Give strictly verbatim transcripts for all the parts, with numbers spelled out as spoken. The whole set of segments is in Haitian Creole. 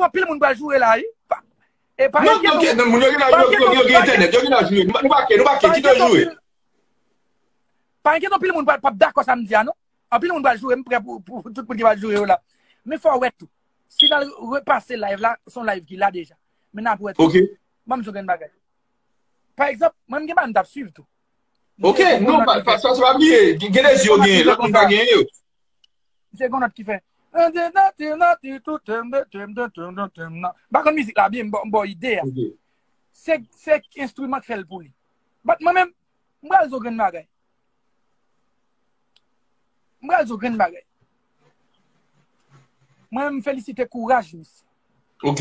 Anpil moun pral joure la, wi. Pa, e pa Non, enkyete non, w. Ke- non, moun yo gen la, Pa yo, yo, enkyete yo w, gen pa enkyete entènèt, yo gen la joure. Nou, nou pa ke, nou pa ke, Pa kite yo enkyete w anpil, joure. Pa enkyete w, anpil moun pral p ap dakò sa m di a, non. Anpil moun pral joure, m prè pou, pou, pou tout moun ki pral joure yo la. Men fò w wè tou. Si n al repase live la, se yon live ki la deja. Men n ap wè tou. Ok. Ban m di w yon grenn bagay. Pa egzanp, mwen m gen bagay m t ap swiv tou. Ok, Misye non, pa, pa, sa, sa pa bliye. Gen, gen de zye yo gen, lòt moun pa gen yo. Misye gen yon nòt ki fè. M pa konn mizik la byen, m ba w ide a. Ok. Se, se enstriman k fè l pou li. But mwen menm, m pral di w grenn bagay. M pral di w grenn bagay. Mwen menm, m felisite kouraj misye. Ok.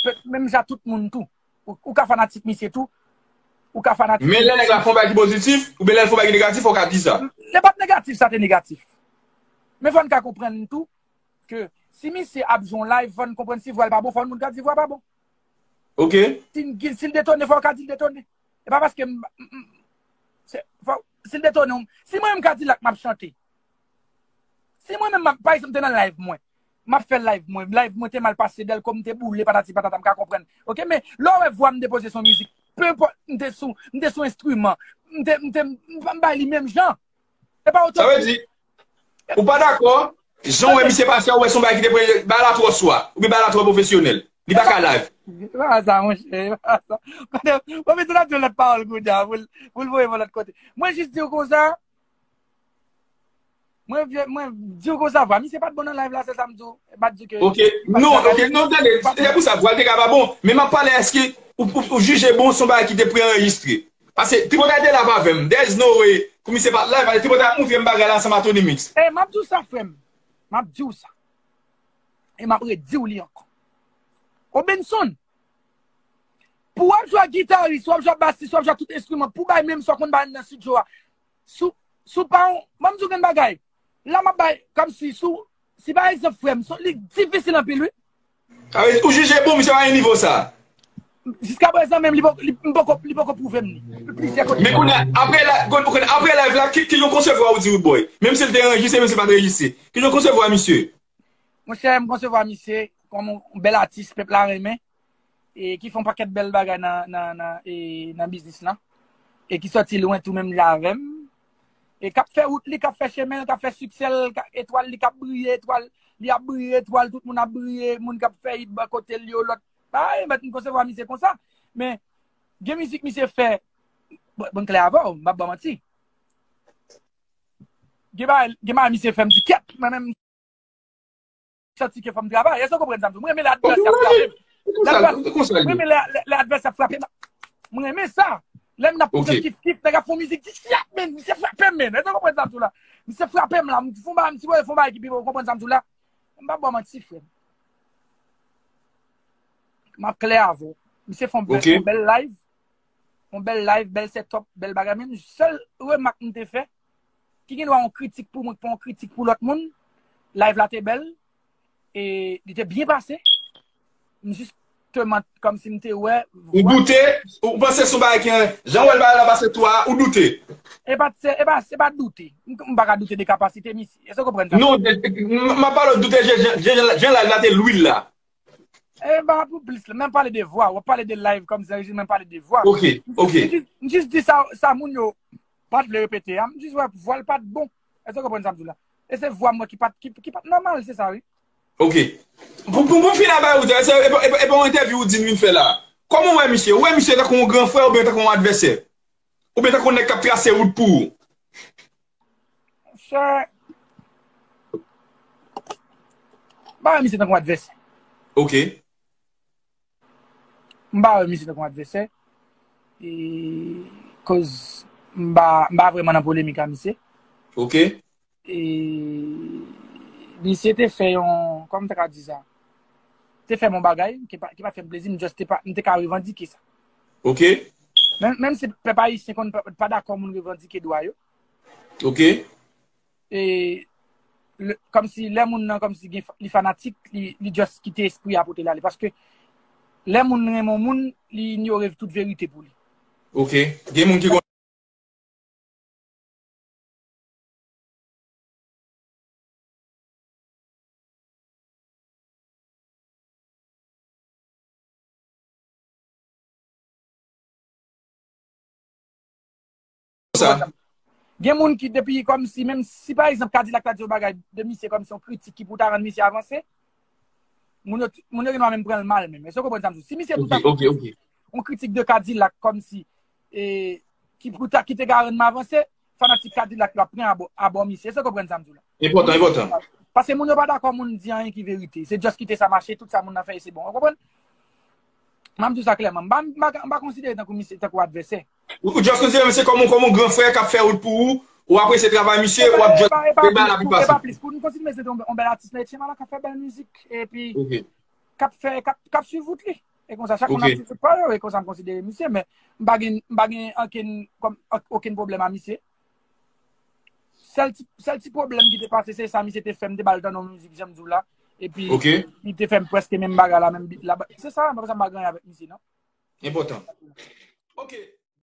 Pe- Menm jan tout moun tou. Ou, ou ka fanatik misye tou. Ou ka fanatik Men lè nèg la fè yon bagay ki pozitif, oubyen lè l fè yon bagay ki negatif, fò w ka di sa. Lè p ap negatif, sa te negatif. Men fò n ka konprann tou ke si misye ap jwe yon live, fò n konprann si vwa l pa bon, fò moun ka di vwa pa bon. Ok. Si n, si l detone, fò w ka di l detone. E pa paske m, m, m, se, fò, si l detone, si mwen menm Kadilak m ap chante, si mwen menm, m ap- pa egzanp, m te nan live mwen, m ap fè live mwen, live mwen te mal pase, dèlko m te boule, patati patata, m ka konprann. Ok, men lè w wè vwa m depoze sou mizik, pe enpòt, m te sou, m te sou enstriman, m te, m te, m, m bay li menm jan. E pa Sa vle otomatik. di, ou pa dakò, jan w wè misye pase a, ou wè se yon bagay ki te pre, bagay la twò swa, oubyen bagay la twò pwofesyonèl. Li pa ka live. E pa sa, monchè, e pa sa. Kote, mwen bezwen ap di yon lòt pawòl kounye a, pou l, pou l voye mwen lòt kote. Mwen jis di w konsa, mwen, vye- mwen di w konsa, vwa misye pa t bon nan live la, se sa m di w. E pa t di ke Ok. li pa t Non, travay. ok, non, tande, Pa se pou sa, vwa l te ka pa bon. Men m ap pale, èske ou, ou, ou jije bon, se yon bagay ki te pre anrejistre? Paske Tripotay te live avè m. There's no way pou misye pa t live. Paske Tripotay ap montre m bagay la ansanm a Tony Mix. E m ap di w sa, frè m. M ap di w sa. E m ap redi w li ankò. Obenson, pou w ap jwe ak gitaris, w ap jwe ak basis, w ap jwe ak tout enstriman, pou bay menm sa w konn bay nan estidyo a. Si w, si w pa yon, ban m di w grenn bagay. La m ap bay, kòmsi, si w, si pa egzanp, frè m, se- li difisil anpil, wi. Sa vle di, ou jije bon, misye pa gen nivo sa. Jiskaprezan menm, li poko, li, m poko, li poko pwouve m li. Plizyè kote. Men kounye a, apre la, kounye a, apre live la, ki, ki jan w konsevwa ou di Roodboy? Menm si l te anrejistre, menm si l pa t anrejistre. Ki jan w konsevwa misye? Monchè, m konsevwa misye kòm yon bèl atis pèp la renmen, e ki fè yon pakèt bèl bagay nan, nan, nan, e, nan biznis lan, e ki sòti lwen tou menm jan avè m, e k ap fè wout li, k ap fè chemen l, k ap fè siksè l, k ap- etwal li k ap briye, etwal li ap briye, etwal tout moun ap briye, moun k ap fè it bò kote l yo, lòt. Ay, mèt m konsevwa misye konsa. Men, gen mizik misye fè, bon, bon, klè avè w, m p ap ba w manti. Gen bagay, gen bagay misye fè m di, kèt, mwen menm, santi ke fò m travay. Èske w konprann sa m di w? Mwen renmen lè advèsè ap frape m. Lè advèsè, mwen renmen lè, lè, lè advèsè ap frape m. Mwen renmen sa. Lè m ap fè kif kif, nèg ap fè yon mizik, di, "Shit, man, misye frape m, man." Èske w konprann sa m di w la? Misye frape m la, m fè yon bagay, m sipoze fè yon bagay ki pi bon, w konprann sa m di w la? M pa ba w manti, frè m. M ap klè avè w. Misye fè yon bèl, yon bèl live. Yon bèl live, bèl setup, bèl bagay. Men sèl remak m te fè, ki gen dwa yon kritik pou mwen, ki pa yon kritik pou lòt moun, live la te bèl, e li te byen pase. M jisteman, kòmsi m te wè, Ou doute, ou panse se yon bagay ki, jan w wè l bagay la pase tou a, ou doute. E pa, se, e pa, se pa doute. M, m pa ka doute de kapasite misye. Èske w konprann sa? Non, m, m ap pale w doute, jan, jan, jan, jan live la te lwil la. E ba pou plis la, men pale de vwa, w ap pale de live kòmsi se rejim, men pale de vwa. Ok, ok. M jis, m jis di sa, sa moun yo pa t vle repete a, m jis wè vwa l pa t bon. Èske w konprann sa m di w la? E se vwa m wè ki pa t, ki, ki pa t nòmal, se sa wi. Ok. Pou, pou, pou m fin a bay ou, se, e, e, e, e pa yon entèvyou ou di m vin fè la. Kòman w wè misye? Ou wè misye tankou yon gran frè oubyen tankou yon advèsè? Oubyen tankou yon nèg k ap trase wout pou ou? Monchè, m pa wè misye tankou advèsè. Ok. M pa wè misye tankou advèsè. E, koz m pa, m pa vrèman nan polemik a misye. Ok. E, misye te fè yon, kòman m ta ka di sa? Te fè m yon bagay ki pa, ki pa t fè m plezi, m just te pa, m te ka revandike sa. Ok. Menm, menm si pèp ayisyen konn pa, pa dakò moun revandike dwa yo. Ok. E, le, kòmsi lè moun nan, kòmsi gen, li fanatik, li, li just kite espri a pote l ale. Paske lè moun renmen yon moun, li inyore tout verite pou li. Ok. Gen moun ki konn sa. Gen moun ki depi kòmsi, menm si pa egzanp Kadilak ta di yon bagay de misye kòmsi yon kritik ki pou ta rann misye avanse, moun yo, moun yo gen dwa menm pran l mal menm. Èske w konprann sa m di w? Si misye tou ta fè yon kritik de Kadilak kòmsi e, ki pou ta, ki te ka rann m avanse, fanatik Kadilak yo ap pran abò, abò misye. Èske w konprann sa m di w la? Enpòtan, enpòtan. Paske moun yo pa dakò moun di anyen ki verite. Se just kite sa mache, tout sa moun nan fè se bon. Ou konprann? M ap di w sa klèman. M pa, m pa, m pa konsidere tankou misye tankou advèsè. Ou just konsidere misye kòm kòm yon gran frè k ap fè wout pou ou, ou apresye travay misye, ou ap just bay bagay la pi fasil. Epa plis, pou nou konsidere se yon bèl atis nan Etchen la k ap fè bèl mizik, epi k ap fè, k ap, k ap swiv wout li. E konsa, chak moun ap swiv wout pa yo, e konsa m konsidere misye, men m pa gen, m pa gen ankenn, kòm, okenn pwoblèm a misye. Sèl ti, sèl ti pwoblèm ki te pase, se sa misye te fè, m te ba l tande yon mizik, jan m di w la. Epi, li te fè m prèske menm bagay la, menm bit la. Se sa, m pa sa m pa gen avèk misye, non. Enpòtan. Ok.